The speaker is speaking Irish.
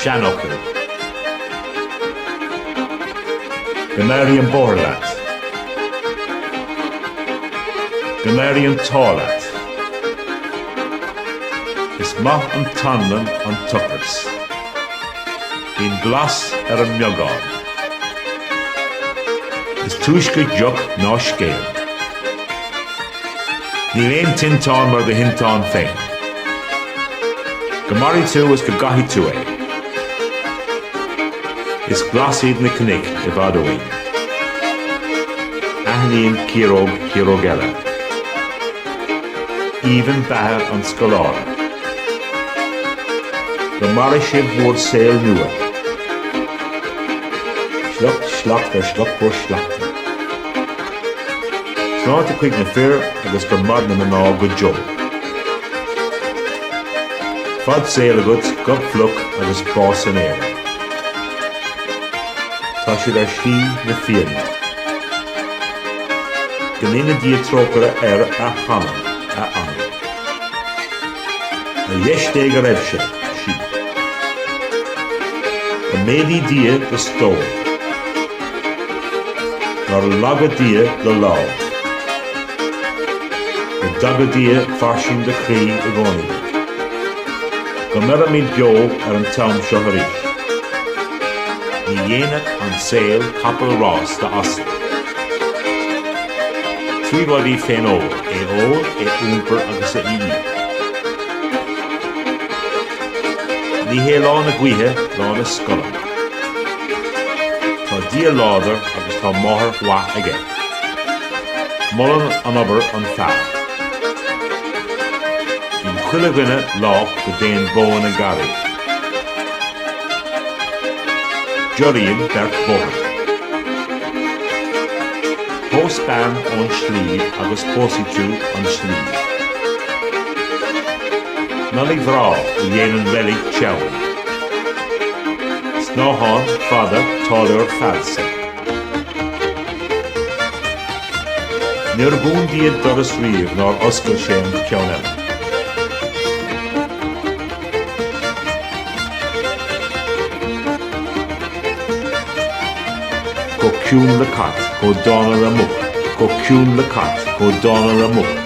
Seanfhocail. Go n-éirí an bóthar leat. Go n-éirí an t-ádh leat. Is maith an t-anlann an t-ocras. Bíonn blas ar an mbeagán. Is túisce deoch ná scéal. Níl aon tinteán mar do thinteán féin. Go mairfidh tú is go gcaithfidh tú é. Is glas iad na cnoic i bhfad uainn. Aithníonn ciaróg ciaróg eile. Aoibhinn beatha an scoláire. Go maire sibh bhur saol nua. Sliocht slacht ar shliocht bhur sleachta. Sláinte chuig na fir agus go maire na mná go deo. Fad saoil agat, gob fliuch agus bás in Éirinn. Tá siad ar shlí na fírinne. Go ndéana Dia trócaire ar a hanam, a anam. Ar dheis Dé go raibh sé, sí. Go méadaí Dia do stór. Nár laga Dia do lámh. Go dtaga Dia fairsing do chroí i gcónaí duit. Go mbeirimid beo ar an t-am seo arís. Ní dhéanfadh an saol capall ráis d'asal. Trí rudaí fén ól, é ól, é iompar agus é íoc. Ní hé lá na gaoithe lá na scoile. Tá Dia láidir agus tá máthair mhaith aige. Molann an obair an fear. Bíonn chuile dhuine lách go dtéann bó ina garraí. Giorraíonn beirt bóthar. Pós bean ón sliabh agus pósfaidh tú an sliabh. Nollaig bhreá a dhéanann reilig teann. Snáthán fada táilliúir falsa. Níor dhún Dia doras riamh nár oscail sé an ceann eile. Chomh ciúin le cat, chomh dána le muc, chomh ciúin le cat, chomh dána le muc.